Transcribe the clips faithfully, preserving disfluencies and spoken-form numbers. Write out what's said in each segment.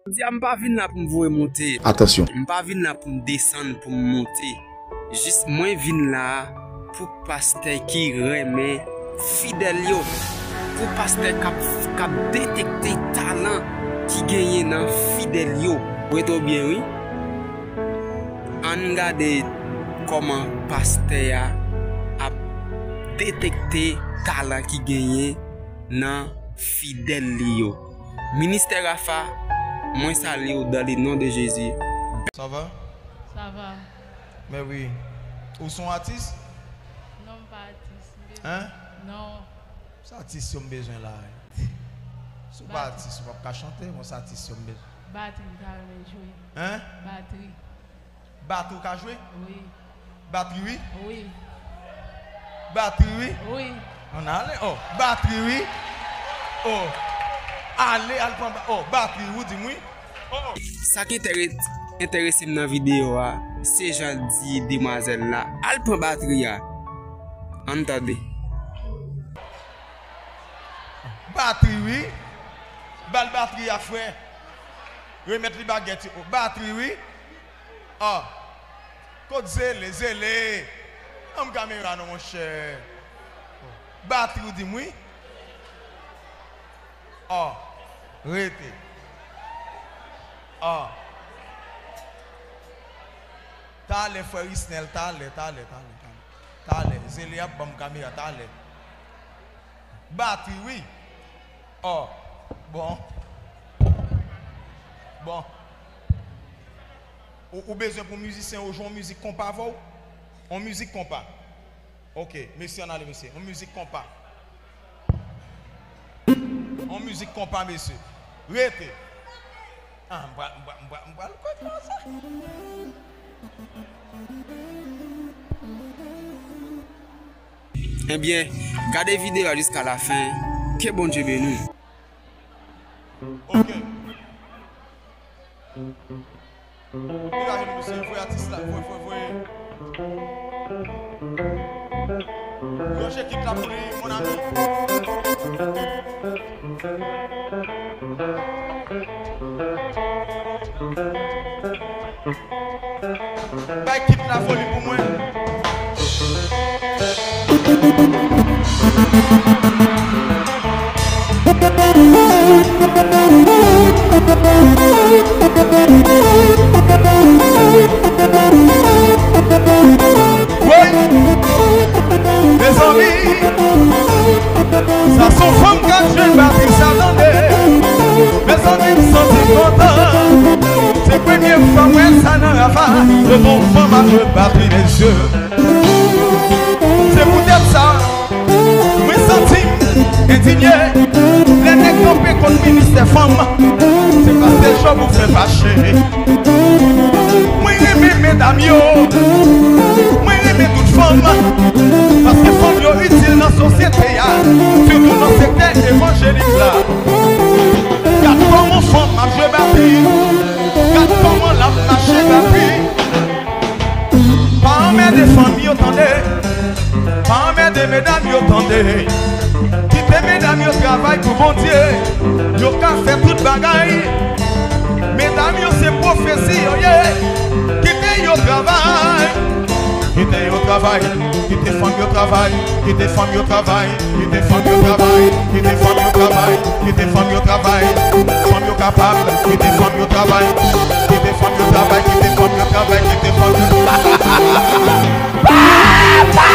Jodi a, m pa vin la pou m voye monte. Atansyon. M pa vin la pou m desann, pou m monte. Jis mwen vin la a pou pastè ki renmen fidèl yo. Pou pastè k ap, k ap detekte talan ki genyen nan fidèl yo. Rete w byen, wi. Ann gade kòman pastè a ap detekte talan ki genyen nan fidèl li yo. Ministè Rafa, mwen salye w dans le nom de Jésus. Sa va? Sa va. Mè wi. Ou se yon atis? Non, m pa atis. M bezwen... Hein? Non. Se atis yo m bezwen la. Si w pa atis, ou p ap ka chante, bon, se atis yo m bezwen. Batri m ta renmen jwe. Hein? Batri. Batri w ka jwe? Wi. Batri wi? Wi. Batri wi? Wi. Ann ale. Oh, batri wi? Oh. Ale, al pran ba-, oh, batri, ou di m wi? Oh, oh. Sa ki entere-, enterese m nan videyo a, se jan l di demwazèl la, "Al pran batri a." Ann tande. Batri wi. Ba l batri a, frè. Remèt li bagèt yo. Batri wi. Ah. Kot zele, zele? Ann kamera non, monchè. Batri ou di m wi? Ah. Rete. Ah. Talè, frè Risnel, talè, talè, talè, talè. Talè. Zele ap ban m kamera, talè. Batri wi. Oh. Bon. Bon. Ou, ou bezwen pou mizisyen yo jwe yon mizik konpa avè w? Yon mizik konpa. Ok, mesye, ann ale, mesye. Yon mizik konpa. Yon mizik konpa, mesye. Rete. Ah, m pral, m pral, m pral, m pral kwè konsa. Ebyen, gade videyo a jiska lafen. Ke Bondye beni w. Ok. Degaje nou, mesye. Voye atis la. Voye, voye, voye. Ranje kit la pou li, mon ami. Bay kit la volim pou mwen. Woy! Mezanmi, sa se yon fanm k ap jwe batri sa, tande. Mezanmi, m santi m kontan. Se premye fwa m wè sa nan Rafa. Yo gon fanm ap jwe batri, mesye. Se poutèt sa, mwen santi m endinye. Lè nèg kanpe kont ministè fanm, se pastè Job ou fè fache. Mwen renmen medam yo. Mwen renmen tout fanm. Paske fanm yo itil nan sosyete a, sitou nan sektè evanjelik la. Gad kòman fanm ap jwe batri. Gad kòman l ap mache batri. Pa anmède fanm yo, tande. Pa anmède medam yo, tande. Kite medam yo travay pou Bondye. Yo ka fè tout bagay. Medam yo se pwofesi yo ye. Kite yo travay. Kite yo travay. Kite fanm yo travay. Kite fanm yo travay. Kite fanm yo travay. Kite fanm yo travay. Kite fanm yo travay. Fanm yo kapab. Kite fanm yo travay. Kite fanm yo travay. Kite fanm yo travay. Kite fanm yo... Papa!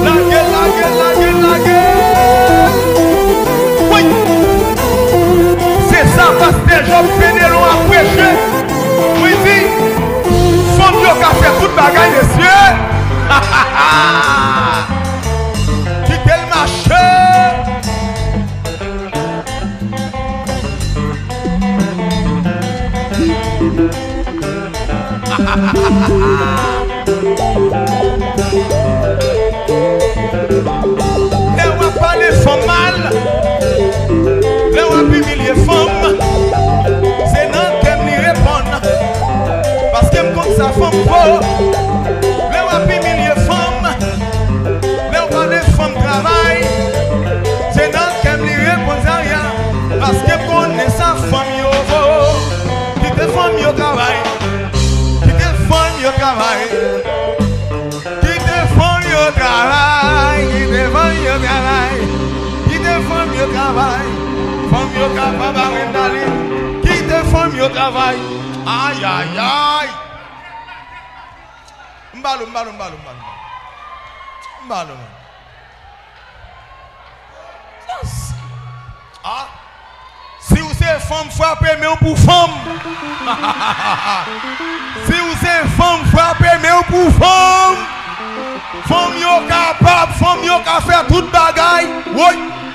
Lage, lage, lage, lage. Woy! Se sa pastè Job Fenelon ap preche. Wi, di, fanm yo ka fè tout bagay, mesye. Kite l mache. Lè w ap pale fanm mal, lè w ap imilye fanm, se nan kè m li reponn. Paske m konn sa fanm vo. Lè w ap imilye fanm, lè w pale fanm travay, se nan kè m li reponn. Travay. Fanm yo kapab arete ale. Kite fanm yo travay. Ayayay. M ba l ou, m ba l ou, m ba l ou, m ba l ou, m ba l ou. M ba l ou, man. Just. Ah. Si w se fanm, frape men w pou fanm. Si w se fanm, frape men w pou fanm. Fanm yo kapab, fanm yo ka fè tout bagay. Woy.